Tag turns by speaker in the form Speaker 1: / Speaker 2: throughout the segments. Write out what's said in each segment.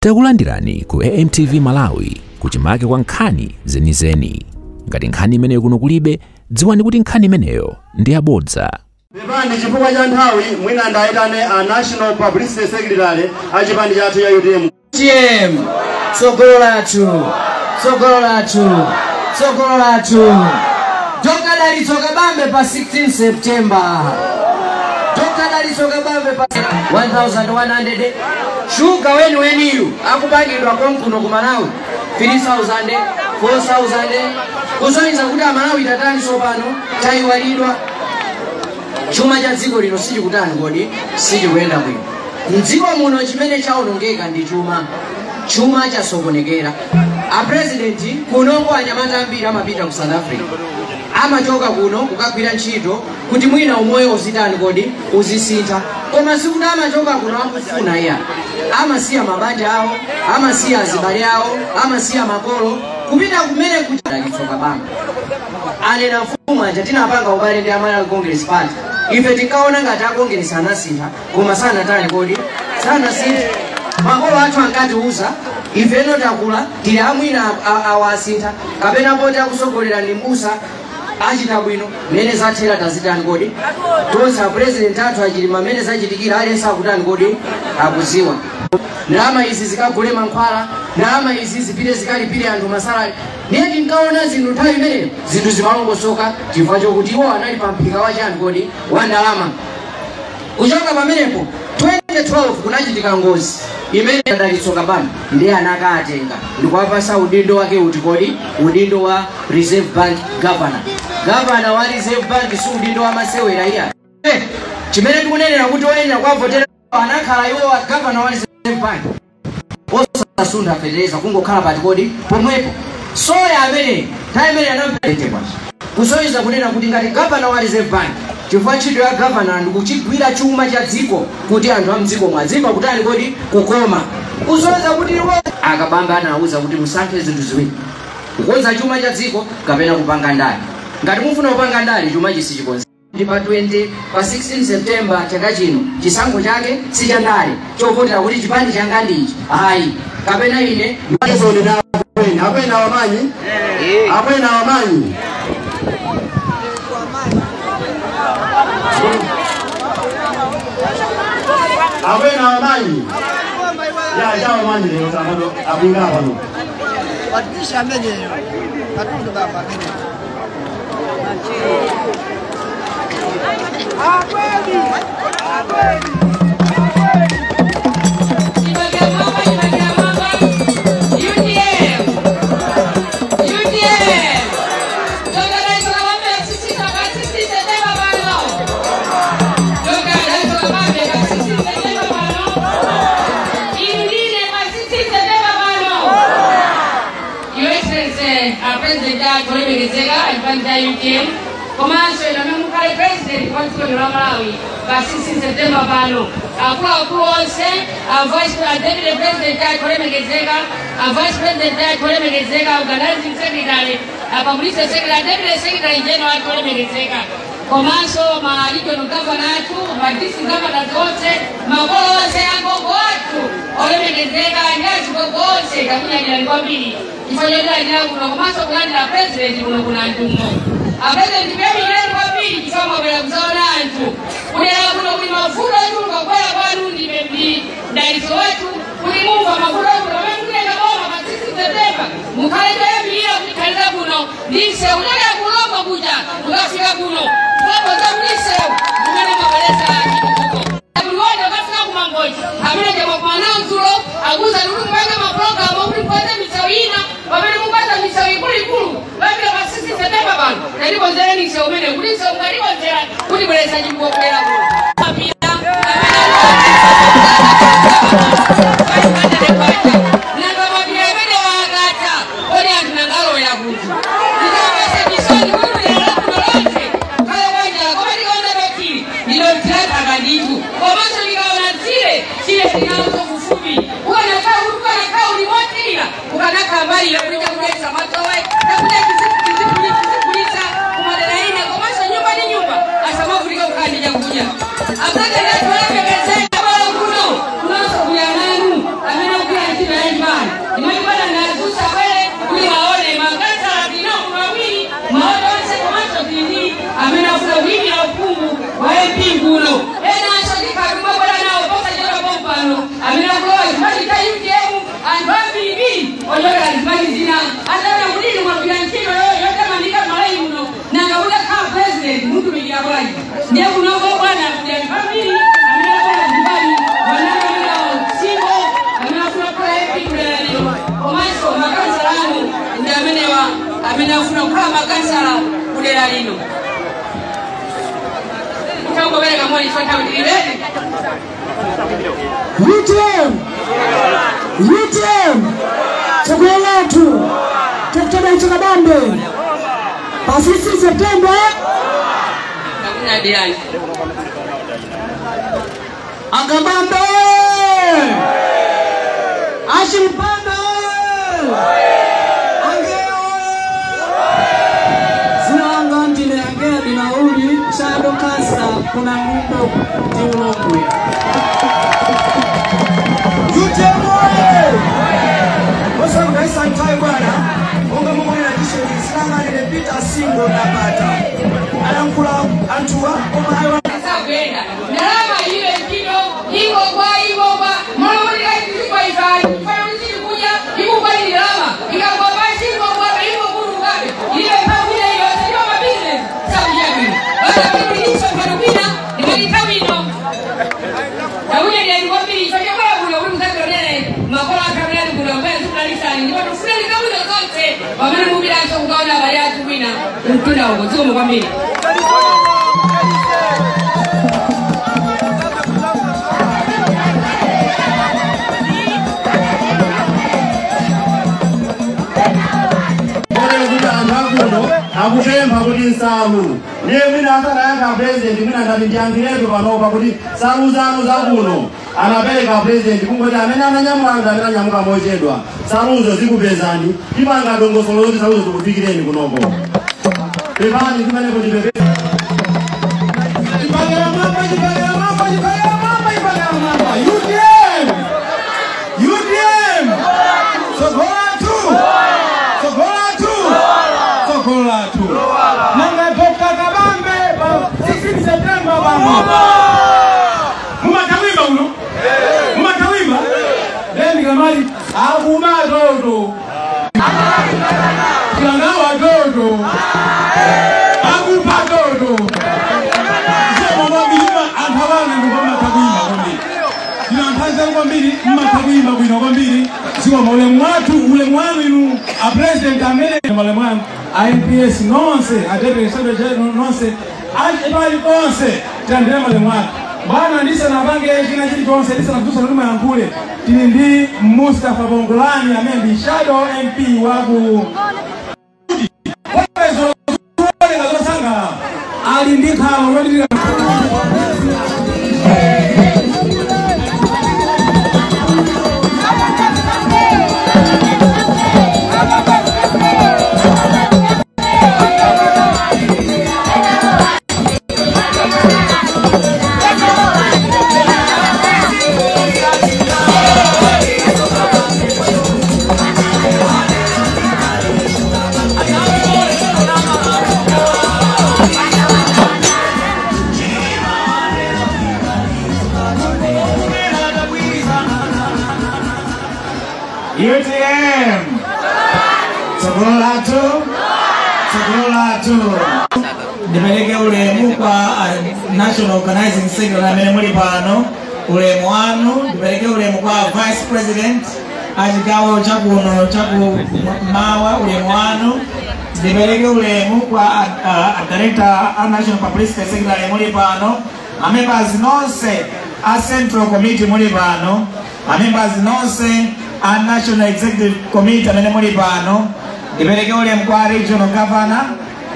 Speaker 1: Takulandirani ku AMTV Malawi kuchimake kwa nkhani zenizeni. Ngati nkhani imeneyo kuno kulibe, dziwani kuti nkhani imeneyo ndi yabodza.
Speaker 2: Pepani chifukwa cha nthawi, mwina ndayitane a National Publicity Secretary a chipani chathu cha UTM.
Speaker 3: UTM, tsogolo lathu, tsogolo lathu, tsogolo lathu. Dr. Dalitso Kabambe pa 16 September. Dr. Dalitso Kabambe pa 1100. Shuga wenu weniyu akupangidwa konkuno ku Malawi 3000, 4000, kusonyeza kuti Amalawi tatani tsopano tayiwalidwa. Chuma cha dziko lino sichikutani kodi, sichikuyenda bwino. Mdziko muno chimene chawonongeka ndi chuma. Chuma chasokonekera. A president kunoko anyamata ambiri amapita ku South Africa. Amachoka kuno kukagwira ntchito kuti mwina umoyo uzitani kodi, uzisintha. Koma sikuti amachoka kuno akufuna iya. Amasiya mabanja awo, amasiya azibale awo, amasiya makolo, kupita kumene kuchitsa Kabambe. Anena mfumu aja tinapanga ubale ndi Amalawi Congress Party. Ife tikaona ngati a Congress anasintha, koma sanatani kodi, sanasintha. Makolo athu ankatiuza, ife eno takula, tili amwina awasintha, kapena poti akusogolera ndi mbusa, achita bwino, mmene zathera tazitani kodi. Tonse a president athu achilima mmene zachitikira, aliyense akutani kodi, akuziwa. Ndalama izi zikagule mankhwala, ndalama izi zipite zikalipire anthu masalari. Ndiye tinkaona zinthu nthawi imeneyo, zinthu zimalongosoka chifukwa chokuti iwo anali pa mphika wa chani kodi, wa ndalama. Kuchoka pamenepo 2012 kunachitika ngozi imene Dalitso Kabambe ndiye anakatenga ndikuwapasa udindo wake uti kodi, udindo wa Reserve Bank Governor. Governor wa Reserve Bank si udindo wa masewera iya. Chimene tikunenera kuti oyenera kuwavotera anakhala iwo wa Governor wa Reserve Bank osasunda fetereza kungokhala pati kodi pomwepo. Soya amene nthawi imene anampete kusonyeza kunena kuti ngati Governor wa Reserve Bank, chifukwa ntchito ya governor ndikuchigwira chuma cha dziko kuti anthu a mdziko mwadzimva kutani kodi kukoma. Kusonyeza kuti iwo Akabambe anawuza kuti musankhe zinthu ziwiri, kukonza chuma cha dziko kapena kupanga ndale. Ngati mufuna kupanga ndale, chuma chisichikonza. Ndi pa 20, pa 16 September chaka chino, chisankho chake si cha ndale chovotera kuti chipani changa ndichi, ayi, kapena ine.
Speaker 2: Akwena wamanyi, akwena wamanyi, akwena wamanyi, ya ya wamanyi lero samano abinga pano.
Speaker 4: Patisha ameneyo katundu baba ameneyo. Akweli, akweli.
Speaker 5: UTM komanso ino amene mukhale president wa dziko lino la Malawi pa 16 September pano, akuluakulu onse, a vice a deputy president athu olemekezeka, a vice president athu olemekezeka, organizing secretary, a publicity secretary, deputy secretary general athu olemekezeka, komanso ma regional governor athu, ma district governors onse, makolo onse, agogo athu olemekezeka ndi azigogo onse, takunyadira kwambiri chifukwa chotilandira kuno komanso kulandira president kuno kuna anthumo. A president kuyamikireni kwambiri chifukwa mwabwera kuzaona anthu kudera kuno kuli mavuto ochuluka. Kubwera kwanu ndi mdalitso wathu kuti mumva mavuto ochuluka. Pamene mukutenga boma pa 16 September, mukhale choyambirira kutithandiza kuno ndi msewu kuchokera kulombo kuja kukafika kuno, kukakonza kuti msewu umene mwabweretsa chitukuko kuliwona ukafika kumangochi amene chamakumana dzulo akuza kuti mupanga mapulogalamu okuti mukonze misewu ina pamene mupata misewu ikuluikulu kuyambira pa 16 September pano. Tatikonzereni msewu umene kuti msewu mukatikonzera kuti bweretsa chitukuko kudera kuno. Mapira nanga mapira amene wakatha kodi anthu nangalowera kuti tikapese chisoni kuti kudera kuno lonse khale kwanjala. Koma tikaona dothili ndilo ndithu, komanso tikaona tsire tsire linalonso kufupi, ukanakhala kuti ukanakhala uli motirira ukanakhala mbalira kuti chakudya chisamatowe, chakudya tizigulitsa kumadera ina, komanso nyumba ndi nyumba asamavutika kukhala ndi chakudya. chipani imachipana ndazusa bwere kuti maone makansala tinawo mawiri maone onse komanso tili amene afuna kuyimira uphungu wa MP kuno enanso tikhala kumabwera nawo posachedwa pompano amene akulowa chipani cha UTM anthu ambirimbiri ochokera zipani zina ataona kuti inu mwagwira ntchito yotamandika Malawi muno nanga utakhala president mutumikira bwanji ndiye kunoko bwana kuti anthu ambiri amene akulowa zipani wanana amenewo simbo amene afuna kukhala MP kudera lino komanso makansala anu ndi amenewa amene afuna kukhala makansala kudera lino. Kutangobereka moni chota utililete.
Speaker 6: UTM! UTM! Tsogolo lathu! Dr. Dalitso Kabambe! Pa 16 September!
Speaker 5: Takunyadirani.
Speaker 6: Akabambe! Ashimpanda! Angeo!
Speaker 3: Zinalanga ndine Angela Dinauli shadow kansa kuna ngumbo ndi Ulongwe.
Speaker 7: UTM oye! Osa ntai bwana, onga mumwe na tisheni silanga ndine Peter Singo Napata. Alankula antuwa koma ayo
Speaker 5: Sakwenda. Ndalama ile ntchito iko kwa iko kwa mulumulira kwa ifani. Fana mzidi kuja iko kwa ni ndalama. Ikagwa basi iko kwa iko kuru ngabe. Ile mpamvu ile yote ndio ma business. Sakuja bwino. Bana kulilisha mfano kwina ndimalita bwino. Takuja ndiye ngombi ichoke kwa kuno kuli mzako nene makola akamela kuno mbele tukulalisani ndipo tufuna likabuno zonse pamene mubilanso kukaona abali athu kwina mtunda uko zikomo kwambiri.
Speaker 2: Akupempha kuti nsalu ndiye mwina asanayankha president mwina ndati ndiyankhiretu panopa kuti nsalu zanu zakuno anapereka president kungoti amene ananyamula anthu amene anyamuka mochedwa nsaluzo zikupezani tipanga dongosolo loti nsaluzo zikufikireni kunoko. Pepani zimenepo ndipepe.
Speaker 7: Chipangela mwamba, chipangela mwamba, chipangela mwamba, chipangela mwamba. UTM! UTM! Tsogolo lathu! Tsogolo lathu! Tsogolo lathu! Nanga Dr. Kabambe pa 16 September pano. Mumatawimba uno? Mumatawimba? Then kamali akuma toto. Kilanga toto. Akupa toto. Mmatawimba bwino kwambiri zikomo ulemu wathu ulemu wanu inu a president amene malemu anu a MPS nonse a deputy secretary general nonse achipali konse tilandire malemu anu bwana ndisanapange china chilichonse ndisanakutusa kuti mayankhule tili ndi Mustafa Bongolani amene ndi shadow MP waku zosangalala ali ndi nkhawa lodilira.
Speaker 8: UTM! Tsogolo lathu! Tsogolo lathu! Ndipereke ulemu kwa National Organizing Secretary amene muli pano, ulemu wanu. Ndipereke ulemu kwa Vice President achigawo chakuno chakumawa, ulemu wanu. Ndipereke ulemu kwa Director a National Publicity Secretary muli pano, a members nonse a Central Committee muli pano, a members nonse a National Executive Committee amene muli pano. Ndipereke ulemu kwa Regional Governor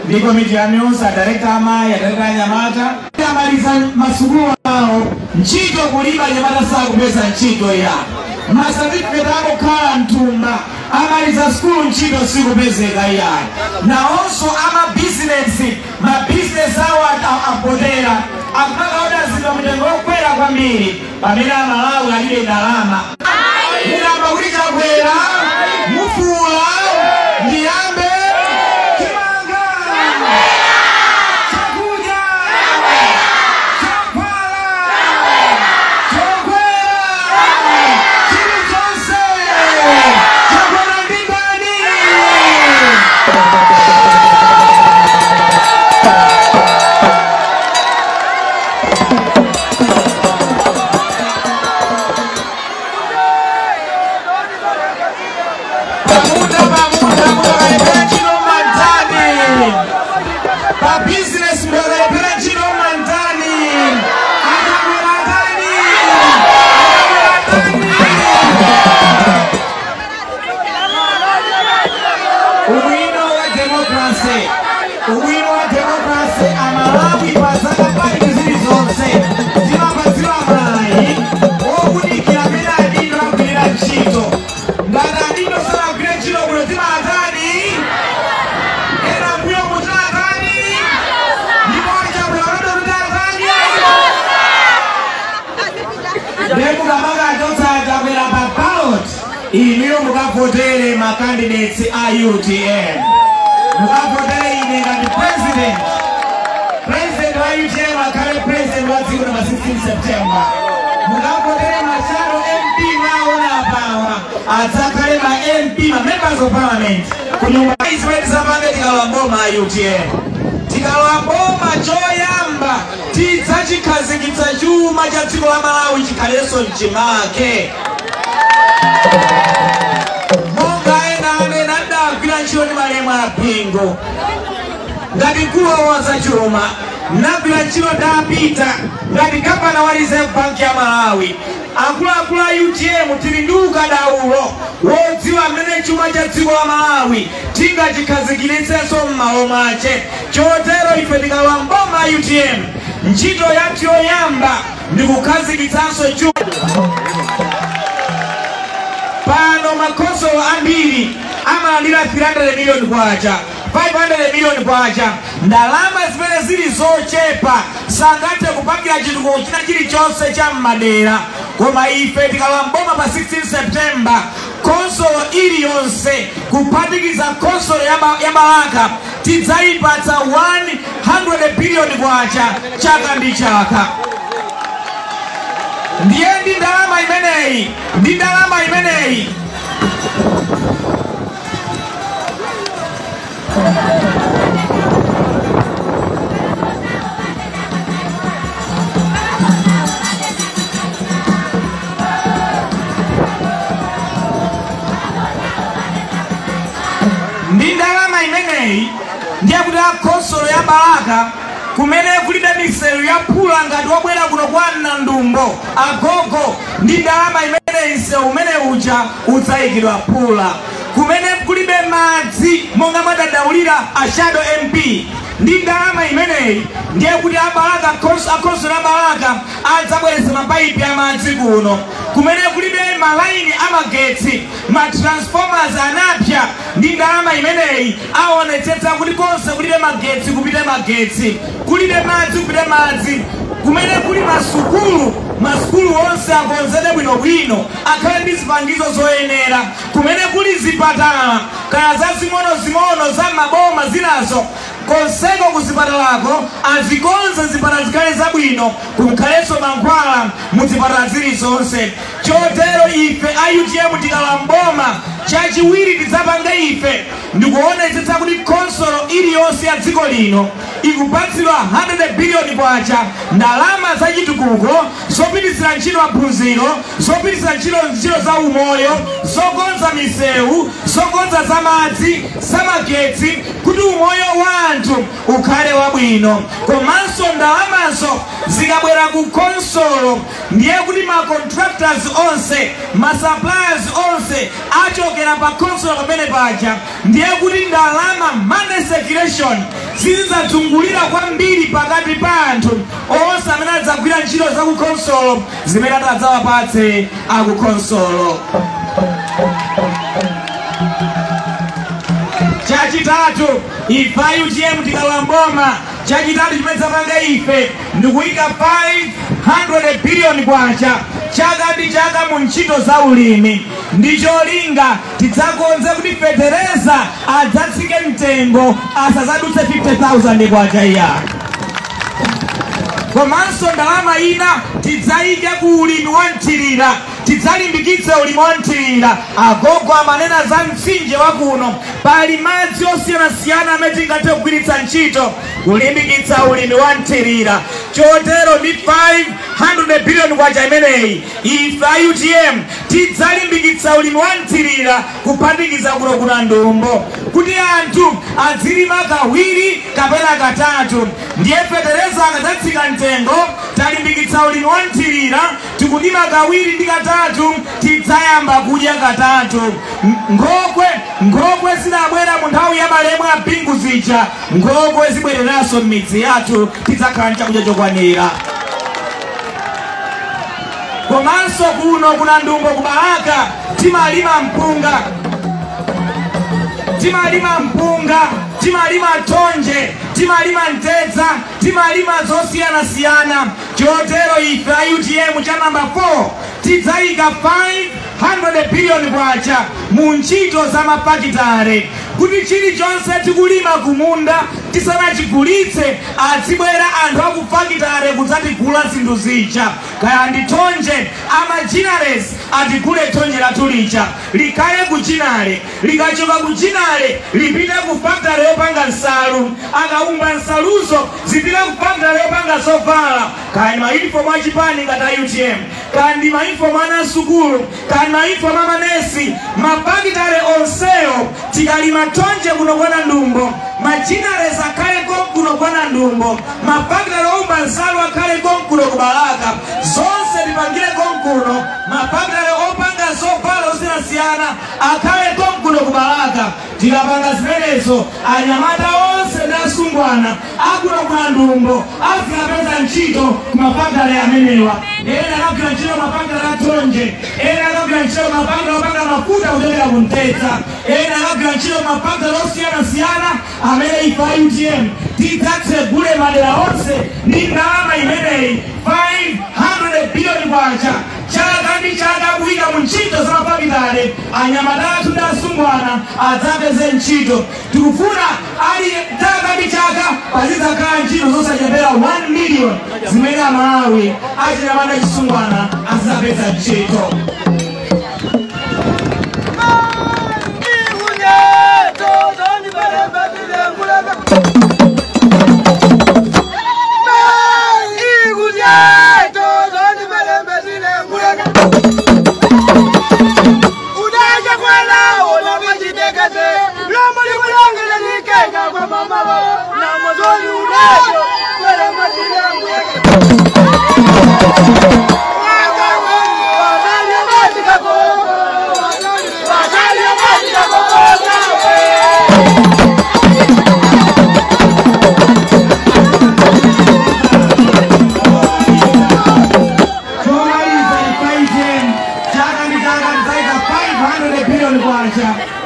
Speaker 8: ndi komiti ya news, a director amayi, a director anyamata. Amaliza masukulu awo ntchito kuliba anyamata sakupeza ntchito ya masatifiketi akukhala mtumba amaliza sukulu ntchito sikupezeka iyayi. Nawonso amabizinesi mabizinesi awo apotera akumakaoda zinthu mtengo wokwera kwambiri pamene Amalawi alibe ndalama. Mulamba kuti Chakwera Inuyo mukavotere ma candidates a UTM, mukavotere ine ngati president. President wa UTM akhale president wa dziko pa 16 September. Mukavotere ma shadow MP mwaona apawa, adzakhale ma MP, ma members of parliament kunyumba. Zimene tizapange tikalowa mboma a UTM, tikalowa mboma, choyamba tidzachikhazikitsa chuma cha dziko la Malawi chikhalenso mchimake. Monga ena amene adagwira ntchito ndi malemu a Bingu ngati mkulu wa zachuma, nagwira ntchito ndapita ngati gavana wa Reserve Bank ya Malawi, akuluakulu a UTM tili ndi ukadaulo wodziwa mmene chuma cha dziko la Malawi tingachikhazikitsenso m'malo mwache. Chotero ife tikalowa mboma a UTM, ntchito yathu yoyamba ndi kukhazikitsanso chuma. Pano makhonsolo ambiri amalandira 300 million kwacha, 500 million kwacha, ndalama zimene zili zochepa, sangathe kupangira chitukuko china chilichonse cha mmadera. Koma ife tikalowa mboma pa 16 September, khonsolo iliyonse kuphatikiza khonsolo ya Balaka tidzayipatsa 100 billion kwacha chaka ndi chaka. Ndiye ndi ndalama imeneyi ndiye kuti akhonsolo ya Balaka, kumene kulibe misewu yaphula ngati wabwera kuno kwa Nandumbo agogo, ndi ndalama imeneyi msewu umene uja udzayikidwa phula. Kumene kulibe madzi monga madadandaulira a shadow MP, ndi ndalama imeneyi ndiye kuti abalaka, akhonsolo abalaka adzabweretsa mapaipi amadzi kuno. Kumene kulibe malaini amagetsi, ma transformers anapya, ndi ndalama imeneyi aonetsetsa kuti konse kulibe magetsi kupite magetsi, kulibe madzi kupite madzi. Kumene kuli masukulu, masukulu onse akonzedwe bwinobwino, akhale ndi zipangizo zoyenera. Kumene kuli zipatala, kaya zazing'ono-zing'ono za maboma zinazo, konseko kuzipatalako azikonze zipatala zikhale zabwino, kukhalenso mankhwala muzipatala zilizonse. Chotero ife a UTM tikalowa mboma, chachiwiri tidzapanga ife ndikuonetsetsa kuti khonsolo iliyonse ya dziko lino ikupatsidwa 100 billion kwacha, ndalama zachitukuko zopititsira ntchito maphunziro, zopititsira ntchito za umoyo, zokonza misewu, zokonza zamadzi, zamagetsi, kuti umoyo wa anthu ukhale wabwino. Komanso ndalamazo zikabwera ku khonsolo, ndiye kuti ma contractors onse, ma suppliers onse achokera pa khonsolo pamene paja. Ndiye kuti ndalama, money circulation, sizidzazungulira kwambiri pakati pa anthu onse amene adzagwira ntchito za ku khonsolo zimene adzawapatse akukhonsolo. Chachitatu, ife a UTM tikalowa mboma, chachitatu chimene tidzapanga ife ndikuyika 500 billion kwacha chaka ndi chaka mu ntchito za ulimi, ndi cholinga tidzakonze kuti fetereza adzatsike mtengo, asadzadutse 50,000 kwacha iya. Komanso ndalama ina tidzayike ku ulimi wa mthirira, tidzalimbikitse ulimi wa mthirira. Agogo amanena za mtsinje wa kuno, pali madzi osiyanasiyana amene tingathe kugwiritsa ntchito kulimbikitsa ulimi wa mthirira. Chotero ndi 500 billion kwacha imeneyi, ife a UTM tidzalimbikitsa ulimi wa mthirira kuphatikiza kuno kuna Ndumbo, kuti anthu azilima kawiri kapena katatu. Ndiye fetereza akadzatsika mtengo, talimbikitsa ulimi wa mthirira, tikulima kawiri ndi katatu, tidzayamba kudya katatu. Nkhokwe zidabwera mu nthawi ya malemu a Bingu zija, nkhokwe zibwereranso m'midzi yathu, tidzakhala ndi chakudya chokwanira. Komanso kuno kuna Ndumbo ku Balaka timalima mpunga, timalima mpunga, timalima thonje, timalima mtedza, timalima zosiyanasiyana. Chotero ife a UTM cha namba 4 tidzayika 500 billion kwacha mu ntchito za mafakitare, kuti chilichonse tikulima kumunda tisanachigulitse azibwera anthu akufakitare kudzatigula zinthu zija. Kaya ndi thonje, amajinales atigule thonje lathu lija likhale kuchinale, likachoka kuchinale lipite ku factory yopanga nsalu, akaumba nsaluzo zipite ku factory yopanga zovala, kaya ndi mayunifomu achipani ngati a UTM, kaya ndi mayunifomu anasukulu, kaya ndi mayunifomu amanesi, mafakitare onsewo tikalima thonje kuno kwa Nandumbo, majinales akhale konkuno kwa Nandumbo, mafakitare oumba nsalu akhale konkuno ku Balaka, zonse tipangire konkuno, mafakitare opanga zovala osiyanasiyana akhale konkuno ku Balaka. Tikapanga zimenezo anyamata onse ndi asungwana akuno ku Nandumbo azikapeza ntchito ku mafakitare amenewa. Ena akagwira ntchito mafakitare athonje, ena akagwira ntchito mafakitare opanga mafuta kuchokera ku mtedza, ena akagwira ntchito mafakitare osiyanasiyana amene ife a UTM tidzatsegule madera onse ndi ndalama imeneyi 500 billion kwacha chaka ndi chaka kuyika mu ntchito za mafakitare, anyamata athu ndi asungwana adzapeze ntchito. Tikufuna ali chaka ndi chaka pazidzakhala ntchito zosachepera 1 million zimene Amalawi achinyamata chisungwana adzapeza ntchito.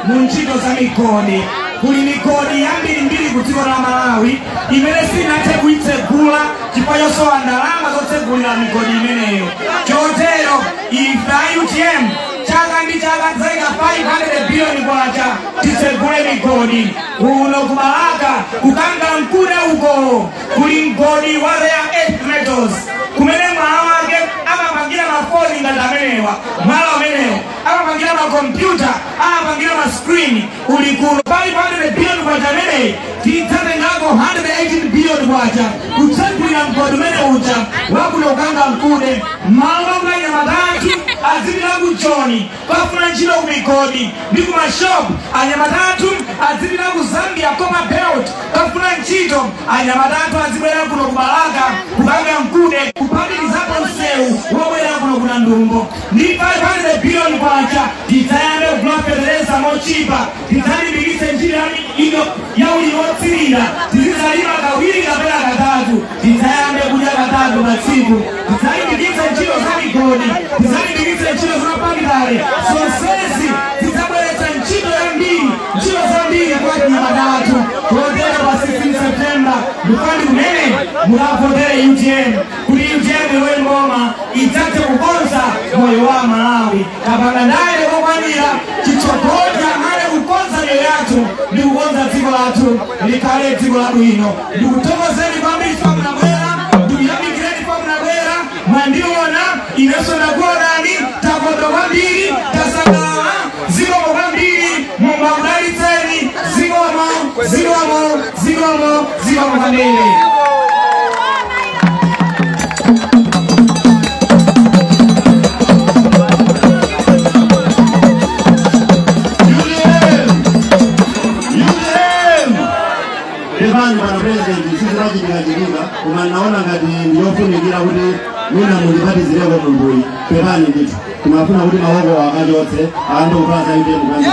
Speaker 8: Mu ntchito za migodi, kuli migodi yambirimbiri ku dziko la Malawi imene sinathe kuyitsegula chifukwa chosowa ndalama zotsegulira migodi imeneyo. Chotero ife a UTM chaka ndi chaka tidzaika 500 billion kwacha titsegule migodi kuno ku Balaka, kukanga mkude uko kuli mgodi wa rare earth metals kumene mwala wake amapangira mafoni ngati amenewa, mwala amenewo amapangira makompyuta, amapangira mascreen uli kuno. 500 billion kwacha ameneyi tidzatengako 118 billion kwacha kutsegulira mgodi umene uja wakuno kukanga mkude. Malo mwakuti anyamata athu azipita ku Joni kukafuna ntchito ku migodi ndi ku mashopu, anyamata athu azipita ku Zambia Copper Belt kukafuna ntchito, anyamata athu azibwera kuno ku Balaka kukanga mkude, kuphatikizapo msewu wobwera kuno ku Nandumbo. Ndi 500 billion kwacha tidzayambe kugula fetereza mochipa, tidzalimbikitse ntchito ino ya ulimi wotsirira, tizidzalima kawiri kapena katatu, tidzayambe kudya katatu pa tsiku, tidzalimbikitse ntchito za migodi, tidzalimbikitse ntchito za mafakitare, zonsezi tidzabweretsa ntchito yambiri, ntchito zambiri kwa anyamata athu. Kotero pa 16 September ndifani kumene mukavotere UTM kuti UTM ilowe mboma idzathe kukonza moyo wa Malawi. Tapanga ndale kokwanira chitsogolo tiyang'ane kukonza miyoyo yathu ndi kukonza dziko lathu likhale dziko labwino. Ndikuthokozeni kwambiri chifukwa munabwera, ndikuyamikireni chifukwa munabwera, mwandiona inenso ndakuonani, takondwa kwambiri, tasangalala, zikomo kwambiri. Mulungu akudalitseni. Zikomo, zikomo, zikomo, zikomo kwambiri.
Speaker 2: Pepani bwana president, sizinachitikachitika koma naona ngati ndiyofunikira kuti mwina mundipatizireko munthuyu. Pepani ndithu, timafuna kuti mawoko akachotse ayambe kukhala za UTM kwanza.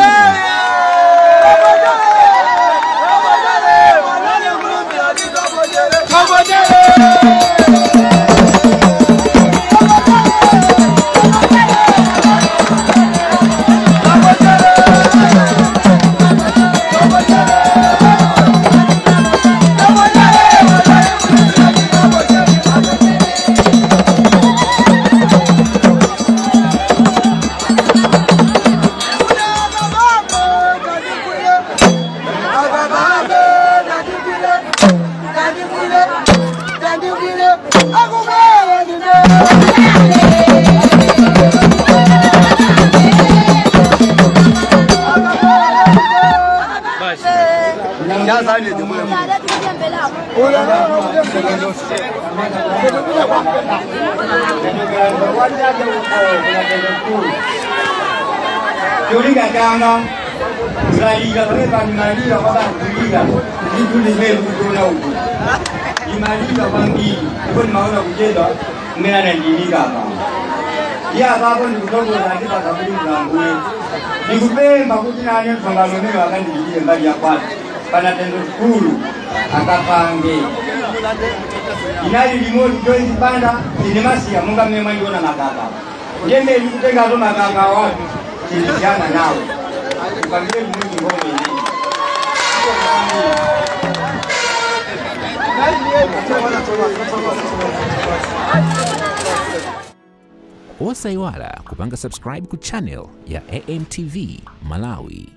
Speaker 9: Cholinga changa kulalika pamene pandimalira kwa bantu kulika ndithu ndimene kukuona uku ndimalira kwambiri ndipo ndimaona kuchedwa mmene anandiyimika apa iye apapo ndikutongoza ndipaka kuti mlanguwe ndikupempha kuti nane msonkhano umene wakandichitire mbali ya kwathu panatendo sukulu akapange inali limodzi joint banda tinemasiya monga mmene mwandiona makaka ndiyembe ndikutengazo makaka watu tilijana nawe upangile limodzi ngome inene.
Speaker 1: Osayiwala kupanga subscribe ku channel ya AMTV Malawi.